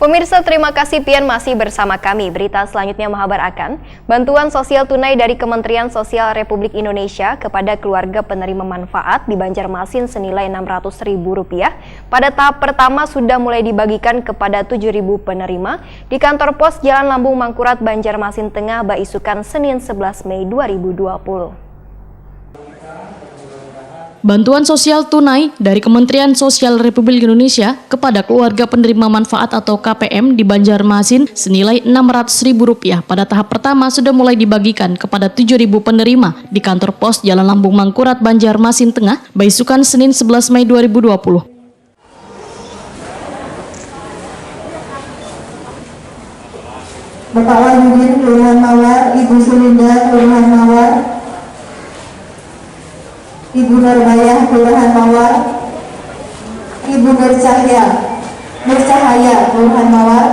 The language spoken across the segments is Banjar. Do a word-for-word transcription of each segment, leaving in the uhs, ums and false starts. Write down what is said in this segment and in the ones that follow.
Pemirsa, terima kasih pian masih bersama kami. Berita selanjutnya menghabar akan bantuan sosial tunai dari Kementerian Sosial Republik Indonesia kepada keluarga penerima manfaat di Banjarmasin senilai enam ratus ribu rupiah pada tahap pertama sudah mulai dibagikan kepada tujuh ribu penerima di kantor pos Jalan Lambung Mangkurat, Banjarmasin Tengah, baisukan Senin sebelas Mei dua ribu dua puluh. Bantuan sosial tunai dari Kementerian Sosial Republik Indonesia kepada keluarga penerima manfaat atau K P M di Banjarmasin senilai enam ratus ribu rupiah pada tahap pertama sudah mulai dibagikan kepada tujuh ribu penerima di kantor pos Jalan Lambung Mangkurat, Banjarmasin Tengah, baisukan Senin sebelas Mei dua ribu dua puluh. Bapak Wahyudin, Kelurahan Mawar, Ibu Sulinda, Kelurahan Mawar, Ibu Nurbayah, Kelurahan Mawar, Ibu Nurcahya, Nurcahaya, Kelurahan Mawar.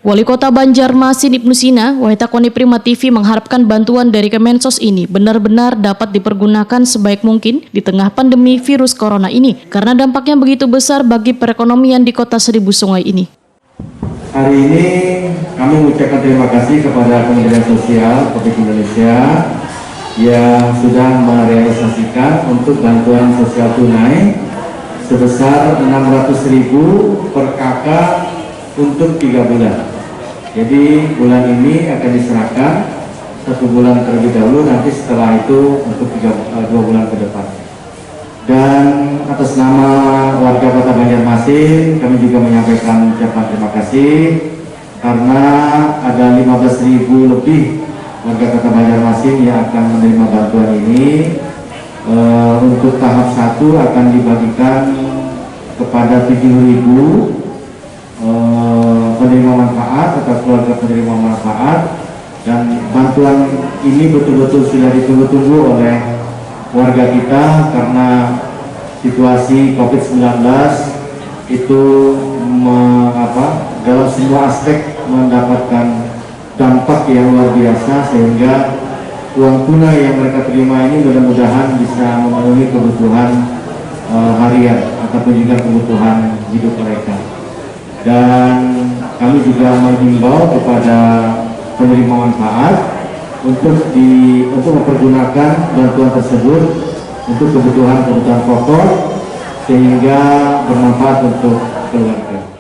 Wali Kota Banjarmasin Ibnu Sina, Wahid Takoni Prima T V mengharapkan bantuan dari Kemensos ini benar-benar dapat dipergunakan sebaik mungkin di tengah pandemi virus corona ini, karena dampaknya begitu besar bagi perekonomian di Kota Seribu Sungai ini. Hari ini kami mengucapkan terima kasih kepada Kementerian Sosial Republik Indonesia yang sudah merealisasikan untuk bantuan sosial tunai sebesar enam ratus ribu per K K untuk tiga bulan. Jadi bulan ini akan diserahkan satu bulan terlebih dahulu, nanti setelah itu untuk tiga, eh, dua bulan ke depan. Dan atas nama warga Kota Banjarmasin, kami juga menyampaikan ucapan terima kasih karena ada lima belas ribu lebih warga Kota Banjarmasin yang akan menerima bantuan ini. Eh, untuk tahap satu akan dibagikan kepada tujuh ribu eh, penerima manfaat atau keluarga penerima manfaat, dan bantuan ini betul-betul sudah ditunggu-tunggu oleh warga kita karena situasi covid sembilan belas itu me- apa, dalam semua aspek mendapatkan dampak yang luar biasa, sehingga uang tunai yang mereka terima ini mudah-mudahan bisa memenuhi kebutuhan eh, harian ataupun juga kebutuhan hidup mereka. Dan kami juga menghimbau kepada penerima manfaat untuk di untuk mempergunakan bantuan tersebut untuk kebutuhan-kebutuhan pokok sehingga bermanfaat untuk keluarga.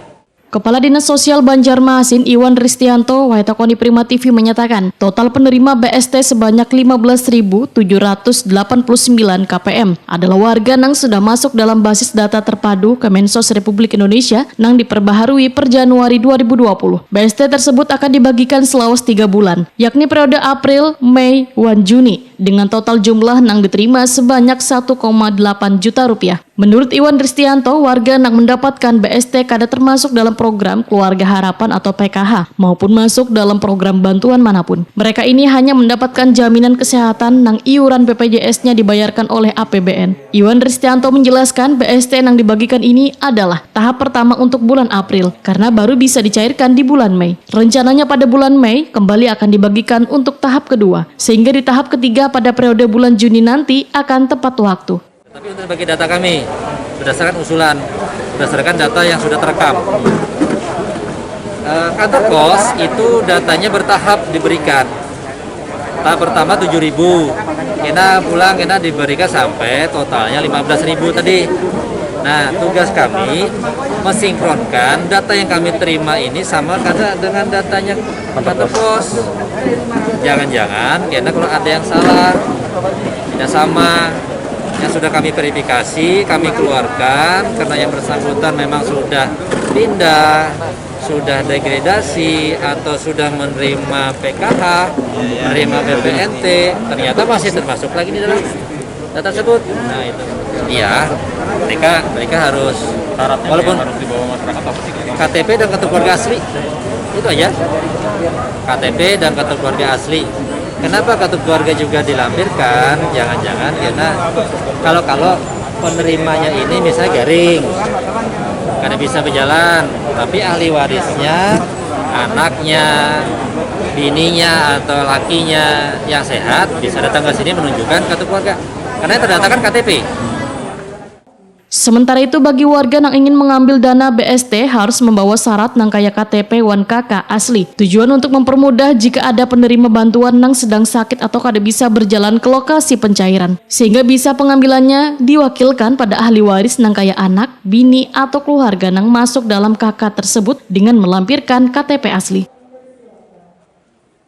Kepala Dinas Sosial Banjarmasin Iwan Ristianto, Wahid Takoni Prima T V menyatakan, total penerima B S T sebanyak lima belas ribu tujuh ratus delapan puluh sembilan K P M adalah warga nang sudah masuk dalam basis data terpadu Kemensos Republik Indonesia nang diperbaharui per Januari dua ribu dua puluh. B S T tersebut akan dibagikan selawas tiga bulan, yakni periode April, Mei, wan Juni, dengan total jumlah nang diterima sebanyak satu koma delapan juta rupiah. Menurut Iwan Ristianto, warga nang mendapatkan B S T kada termasuk dalam program Keluarga Harapan atau P K H maupun masuk dalam program bantuan manapun. Mereka ini hanya mendapatkan jaminan kesehatan nang iuran B P J S-nya dibayarkan oleh A P B N. Iwan Ristianto menjelaskan, B S T nang dibagikan ini adalah tahap pertama untuk bulan April karena baru bisa dicairkan di bulan Mei. Rencananya pada bulan Mei kembali akan dibagikan untuk tahap kedua, sehingga di tahap ketiga pada periode bulan Juni nanti akan tepat waktu. Tapi untuk bagi data kami, berdasarkan usulan, berdasarkan data yang sudah terekam. Eh, kantor pos itu datanya bertahap diberikan. Tahap pertama tujuh ribu, kena pulang, kena diberikan sampai totalnya lima belas ribu tadi. Nah, tugas kami mensinkronkan data yang kami terima ini sama kada dengan datanya kantor pos. Jangan-jangan kena kalau ada yang salah, tidak sama, yang sudah kami verifikasi, kami keluarkan karena yang bersangkutan memang sudah pindah, sudah degradasi atau sudah menerima P K H, menerima P P N T, ternyata masih termasuk lagi di dalam data tersebut. Nah, itu. Iya, mereka mereka harus walaupun K T P dan kartu keluarga asli. Itu aja. K T P dan kartu keluarga asli. Kenapa kartu keluarga juga dilampirkan? Jangan-jangan karena kalau-kalau penerimanya ini misalnya garing, Kada bisa berjalan, tapi ahli warisnya, anaknya, bininya atau lakinya yang sehat bisa datang ke sini menunjukkan kartu keluarga. Karena yang terdata kan K T P. Sementara itu, bagi warga yang ingin mengambil dana B S T harus membawa syarat nang kaya K T P wan K K asli. Tujuan untuk mempermudah jika ada penerima bantuan nang sedang sakit atau kada bisa berjalan ke lokasi pencairan, sehingga bisa pengambilannya diwakilkan pada ahli waris nang kaya anak, bini, atau keluarga nang masuk dalam K K tersebut dengan melampirkan K T P asli.